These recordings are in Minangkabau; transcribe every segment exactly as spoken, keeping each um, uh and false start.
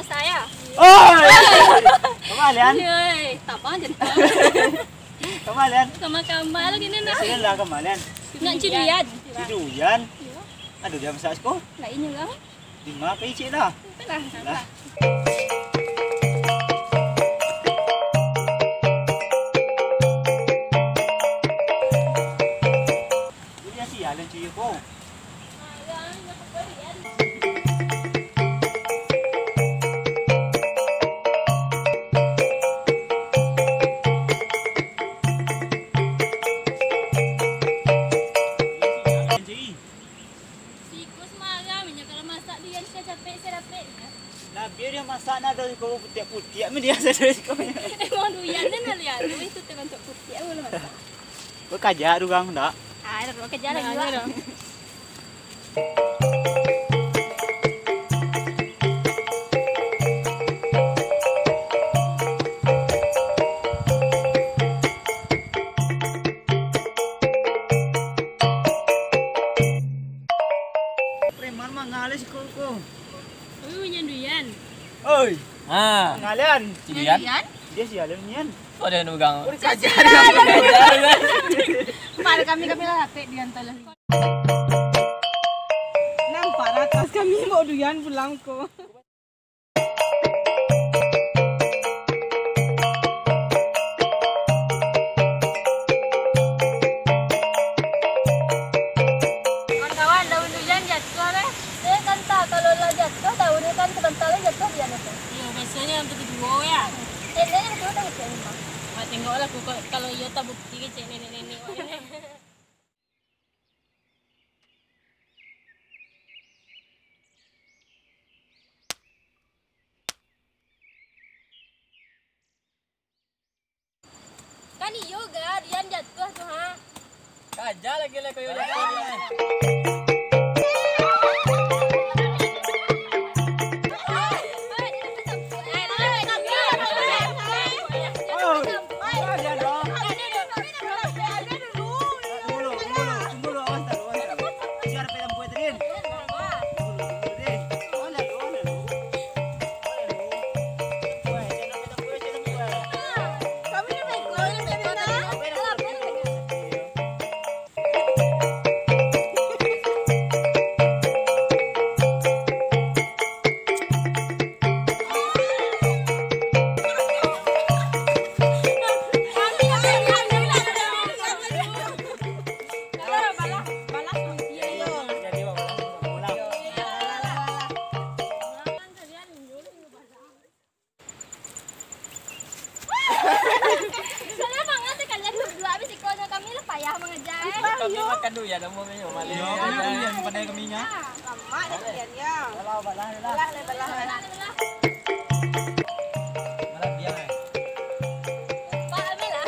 Saya. Oi! Kamalian. Oi, tabang je. Kamalian. Kamar-kamar lagi ni nak. Sini lah kamalian. Nak cilian. Ciduyan. Aduh, dia masak siko. Lainnya lah. Lima apa icik lah? Lah. Jadi sialan cuy ko. Siko sumarang, inyo kalau masak duian, sia capek, sia dapek, sia. Nah, bia dia masak, nah, ado siko putiak-putiak, mah dia asa dari siko. Emang duian kan, nah, lihat, itu teh bantuak putiak, kalau masak. Kok kajak tu, Gang, ndak? Ah, ada kajak lagi, Wak. Preman mangalih siko ko. Oi, nyanduian. Oi. Ha. Ngalian. Cidian. Dia sialan nian. Kok ada nugang? Udah kajar. Pada kami, kami lah rapek di antara. Nampak ratas kami mau duian pulang ko. Kawan-kawan, daun duian jatuah, leh. Saya kan tak, kalau lah jatuah, daunnya kan sebentar lagi jatuah, dia jatuah. Iya, biasanya yang begitu dua ya. Biasanya begitu dah, begitu, Mak. Mak, tengoklah, aku, kalau, kalau iya tak bukti, cek nenek-nenek, Mak, nenek. Kan iyo ga, Rian jatuah tu, ha. Kaja lagi lah kayu jatuah, Rian. Salah banget kalian berdua, habis ikonyo kami lah payah mengejar, eh. Kami makan dulu ya, kamu, kamu malu. Yo, kami dulu ya, pandai kami nya. Lama dah kalian ya. Balah, balah, balah. Balah, balah, balah. Balah dia, eh. Pak, ambil lah.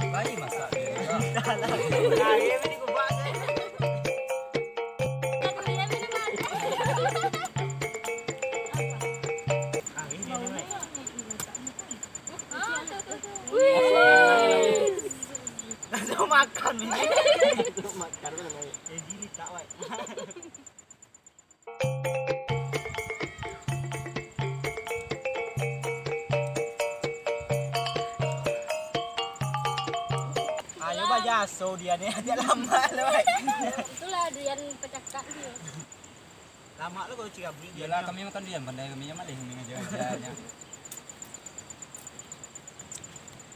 Bayi masak dia. Langsung makan ni. Langsung makan, mana? Eh, gini tak, Wak. Ayo bajaso dia ni, dia lama lah, Wak. Itulah dia pecakak dia. Lamak lo kalau cigabui. Iyolah, kami makan diam, pandai kami yang malih, kami ngaja-ngaja nya.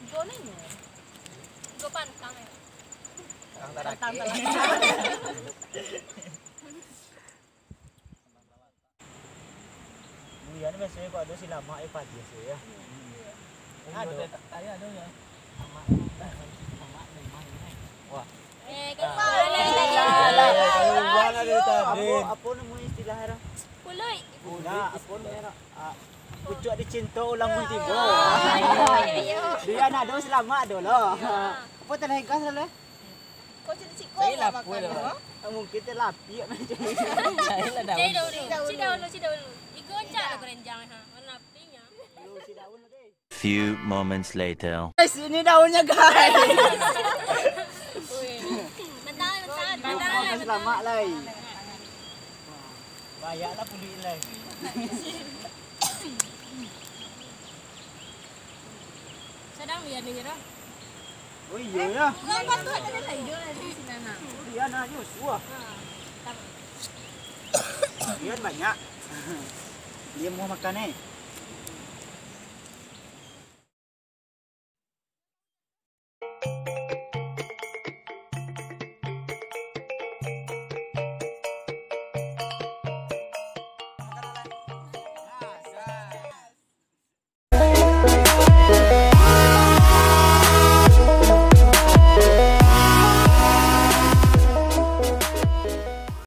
Igo ni. Igo pantang ya. Pantang talaki. Buya ni biasonyo kok ado si lamak, eh, padi biaso ya. Ado. Ayo ado ya. Lamak, lamak, lamak, lamak. Wah. Eh, kan. Alah, alah, alah, alah, apo, apo namo istilah e? Puluik. Nah, apo namo e? Ah, pucuak dicinto ulang mun tibo. Ah, iyo, iyo. Dia nak ado selamat ado lo. Iyo. Apo tanah igas lo? Kok cari siko. Saya lah lapor makan dah. Ah, mungkin terlapik macam ni. Saya lah daun. Cik dahulu, cik dahulu, cik dahulu. Igo aja lo kerenjang ha. Warna pink ya. Few moments later. Guys, ini daunnya, guys. Mentang, mentang. Makan selamat lai. Banyaklah puluik lai. Sadang lian ni, Ra. Oh iya ya. Yang patut ada lah hijau lah di sini, nah. Lian aja suah. Lian banyak. Dia mau makan eh.